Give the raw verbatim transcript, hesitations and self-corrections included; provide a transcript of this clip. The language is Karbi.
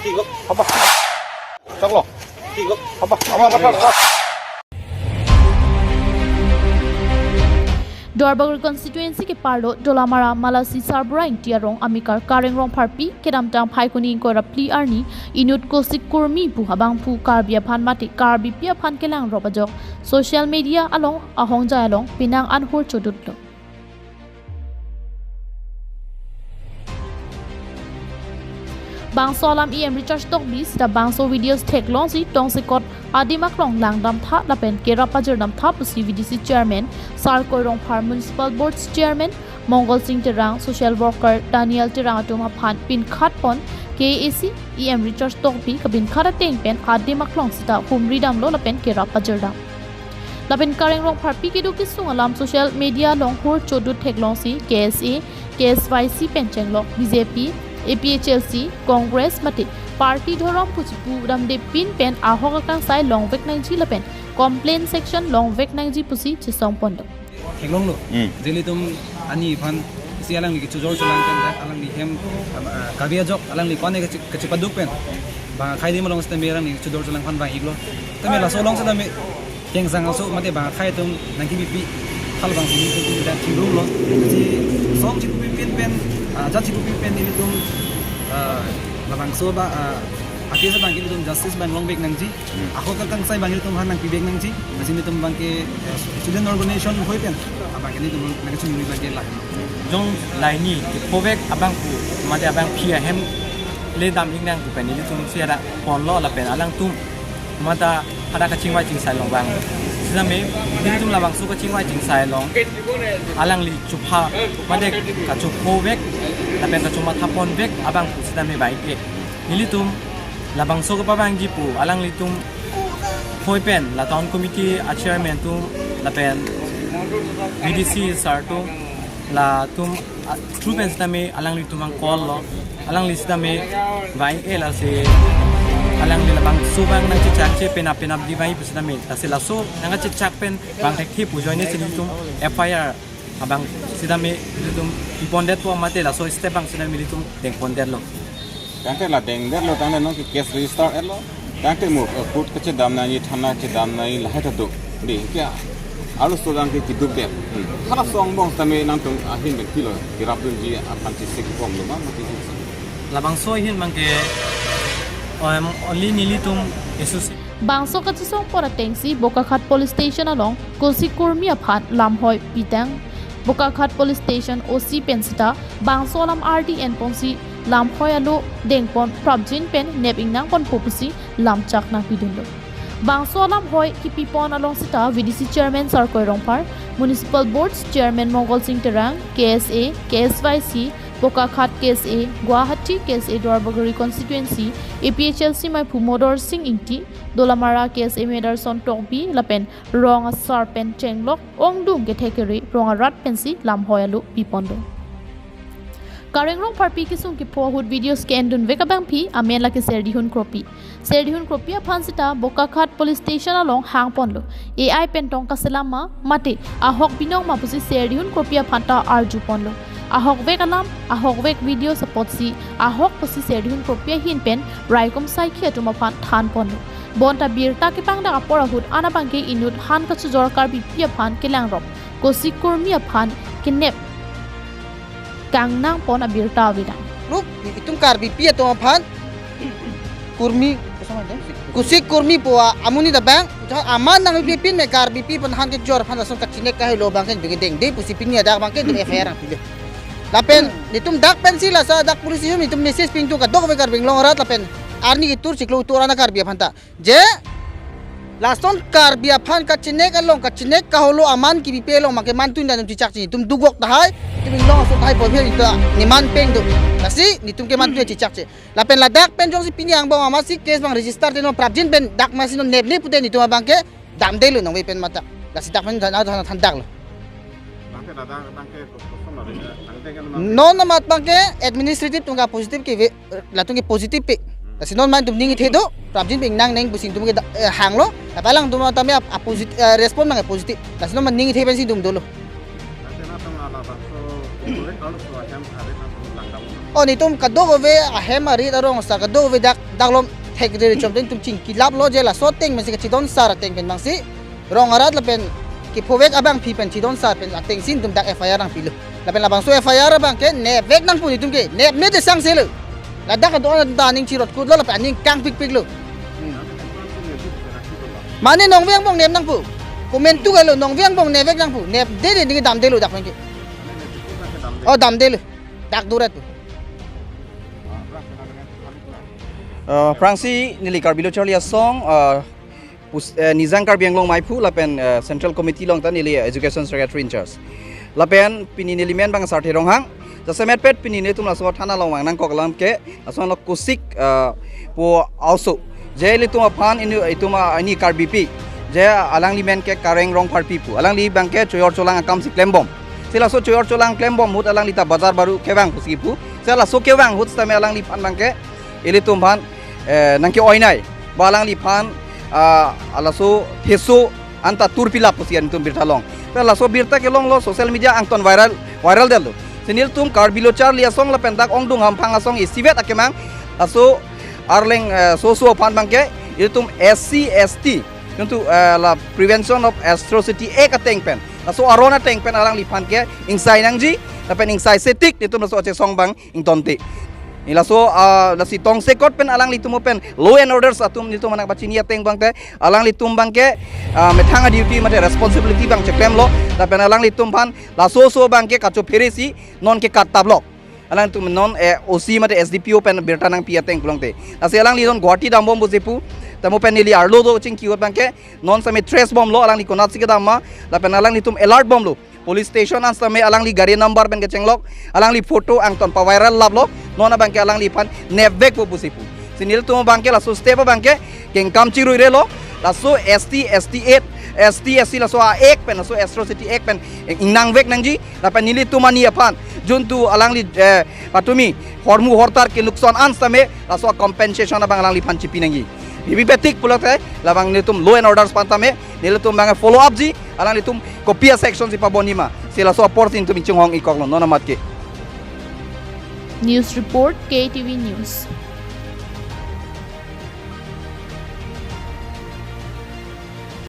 Haba. Choklo. Haba. Haba. Haba. Duarbagori constituency keparlo Dolamara Malasi Sarbura Ingti arong amekar Kareng Rongpharpi kedamtang Phaikuni ingkoi ra phli arni inut Kosik Kurmi pu abangphu Karbi aphan mate Karbipi aphan kelangrop ajok social media along ahongjai along penang an hur chodutlo. Bangso alam E M Richard Tokbi sita bangso videos theklongsi tongsekot adim aklong langdamtha lapen kerap pajirdamtha pusi V D C chairman Sarkoi Rongphar, Municipal Board chairman Mongol Sing Terang, social worker Daniel Terang atum aphan pinkhatpon K A A C E M Richard Tokbi kapinkhat ateng pen adim aklong sita humridamlo lapen kerap pajirdam. Lapen Kareng Rongpharpi keduk kesung alam social media along hur chodut theklongsi K S A, K S Y C pen chenglok B J P, A P H L C, Congress mate party dhorom pu chipu damde pin pen ahok akangsai longvek nangji lapen complaint section longvek nangji pusi chisongpon do. Theklonglo. Hmm. Jelitum ani aphan si alangli kechojor cholang pen dak alangli hem, ah, Karbi ajok alangli kone kechi-, kechipaduk pen. Bang khai di malong sitame alangli kechojor cholang aphan bang-iklo. Tame laso along sitame kengsang aso mate bang khai atum nangkebipi hal bang sini atum dak chingrumlo. Si song chikupi pin pen, ah, jat chikupi pen nelitum, ah, labangso ba, ah, ake sa bang nelitum justice bang longvek nangji. Hmm. Ahok akangsai bang nelitum aphan nangpivek nangji. Lasi nelitum abangke, eh, student organization hoi pen abangke nelitum nangkachingri abangke la. Jong laini kephovek abangphu mate abangpi ahem le dam-ik nang pu pen nelitum si hadak ponlo lapen alangtum mate hadak kachingvai chingsai along bang. Sitame nelitum labangso kachingvai chingsai along alangli chopha mate kachophovek lapen kachomathaponvek abangphu sitame bang-ik-e. Nelitum labangso kepavangji pu alanglitum hoi pen la town committee a chairman atum lapen V D C sir atum latum a, through pen sitame alanglitum ang call lo. Alangli sitame bang-ik-e lasi alangli labangso bang nangchechakche penap penapji bang-ik pu sitame lasi laso nangkachechak pen bang thekthe pu ajoine si nelitum F I R abang sitame nelitum pipondetpo mate laso step bang sitame nelitum dengpondetlo. Tangte la dengdetlo tangte nonke case register etlo. Tangte mo, eh, court kachedam nangji, thana chedam nangji lahai ta do. Dei ke arloso tangte keduk det. Hmm. Hala song bong tame nangtum ahin pen pilo kerapdunji aphan chesik bomlo ma mati. Labangso ahin abangke, um, only nelitum associate. Bangso kachesongpon atengsi Bokakhat Police Station along Kosik Kurmi aphan lamhoi pitang. Bokakhat Police Station O C pen sita bangso alam ardi enponsi lamhoi alo dengpon prapjin pen nep-ik nangponpo pusi lamchak nangpidunlo. Bangso alamhoi kipipon along sita V D C chairman Sarkoi Rongphar, Municipal Board chairman Mongol Sing Terang, K S A, K S Y C, Bokakhat K S A, Guwahati K S A Duarbagori constituency, A P H L C maiphu Modor Sing Ingti, Dolamara K S A Medarson Tokbi lapen rong asar pen chenglok ongdung kethekere rong arat pensi lamhoi alo piponlo. Kareng Rongpharpi kesung kepho ahut videos ke-endunvek abangpi amen lake Serdihun Kropi. Serdihun Kropi aphan sita Bokakhat Police Station along hangponlo. A I pen tong kaselam ma mate ahok binong ma pusi Serdihun Kropi aphan ta arjuponlo. Ahokvek alam, ahokvek videos apotsi ahok pusi Serdihun Kropi ahin pen raikom saikhi atum aphan thanponlo. Bonta birta kepangdak apor ahut an abangke inut han kachojor Karbipi aphan kelangrop, Kosik Kurmi aphan kenep kangnangpon abirta avedang. Look, itum Karbipi atum aphan Kurmi, Kosik Kurmi pu amonit abang, jahon aman nangpipin me Karbipi aphan han kejor aphan lason kachinek kahelo abangke bengedeng de pusi pini adak abangke dum F I R nangpilo. Lapen nelitum dak pensi laso dak police station nelitum message pidun kadokave Karbi Anglong arat lapen arni ketur chiklo ketur ana Karbi aphan ta. Je lason Karbi aphan kachinek along, kachinek kahelo aman kibipe along abangke mantun dan chechakche, nelitum dukvok tahai, nelitum inglong aso tahai pophel nelitum neman peng do. Lasi nelitum ke mantun chechakche. Lapen ladak pen jongsi pini angbong amatsi case abang register te non prapjin pen dak masi non nepne pute nelitum abangke damdelo nangve pen mata. Lasi dak pen than than thandaklo. Abangke ladak abangke kosong lo, eh, nangte ke non. Non amat abangke administrative atum ke positive ke ve, latum ke positive pe. Hmm. Lasi non man atum ning ithe do, prapjin pen nangneng pusi nelitum ke da-, eh, hanglo. Lapen alangtum tame ap-, apposit-, eh, respond abangke positive. Lasi non man ning ithe pensi nelitum dolo. Nangte na tong ala bangso, so, so, ahem hari na tong langdam. O netum kadokave ahem arit arong asar kadokave dak dak lom thek re chom den tum chingki lap lo je laso ateng pensi kachidon sar ateng pen bangsi rong arat lapen kephovek abangpi pen chidon sar pen ateng si netum dak F I R nangpilo. Lapen labangso F I R abang ke nepvek nangpo netum ke nepne te sangse lo. Ladak adon ta aning chirot kut lo lapen aning kangpikpik lo. Mane nongve angbong nep nangpo. Komantu kalo nongve angbong nepvek nangpo. Nepde de ningke damde lo dak pen ke. O damde lo. Dak duret po. Uh, aphrangsi neli Karbi Lo Charli Asong, uh, pus- eh, Nijang Karbi Anglong Meiphu lapen eh, Central Committee along ta neli Education Secretary in charge. Lapen pini neli men abang Sarthe Ronghang. Jasemet pet pini nelitum laso thana along vang nangkok alam ke laso lo Kusik eh, po aoso. Je ilitum aphan ini itum ah, ini Karbipi. Je alangli men ke Kareng Rongpharpi pu. Alangli abang ke choyor cholang akam si klembom. Si laso choyor cholang klembom ahut alangli ta bazar baru kevang pusi pu. Si laso kevang ahut sitame alangliphan abang ke ilitum aphan eh, nangke-oinai. Ba alangliphan ah, laso theso anta turpilap pusi ilitum birta long. Ta laso birta kelong lo social media angton viral viral detlo. Si nelitum Karbi Lo Charli Asong lapen dak ongdung hamphang asong isivet akemang laso Arleng eh, soso aphan abang ke ilitum S C S T. Tentu eh, la Prevention of Atrocity Act ateng pen. Laso aron ateng pen alangliphan ke ingsai nangji lapen ingsai setik nelitum laso achesong abang ingtonte. Ni laso ah, lasi tongsekot pen alanglitum pen law and orders atum nelitum anak pachini ateng abang te alanglitum abang ke ah, methang a duty mate responsibility abang cheklemlo. Lapen alanglitum aphan laso so abang ke kachophere si non ke kattap lok. Alanglitum non eh, O C mate S D P O pen birta nangpi ateng pulote. Lasi alangli non Guwahati dambom pusi pu. Tamo pen neli arlo do chingki ahut abang ke non sitame trace bomlo alangli konatsi kedam ma. Lapen alanglitum alert bomlo. Police station an sitame alangli gari number pen kechenglok, alangli photo angton paviral laplo, non abang ke alangliphan nepvekpo pusi pu. Si nelitum abang ke laso step abang ke kengkam chiruirelo, laso S T, S T eight, S T, S C laso a-act pen, laso atrocity act pen, ingnangvek nangji, lapen nelitum ani aphan, juntu alangli eh, patumi, hormu hortar kenuksan an sitame, laso compensation abang alangliphan chipi nangji. Bibi petik pulote, labang nelitum law and orders aphan tame, nelitum abang follow up ji, alanglitum kopi a-section si pabonji ma. Si laso apor si nelitum ingchunghong-ikoklo non amat ke. News report, K T V News.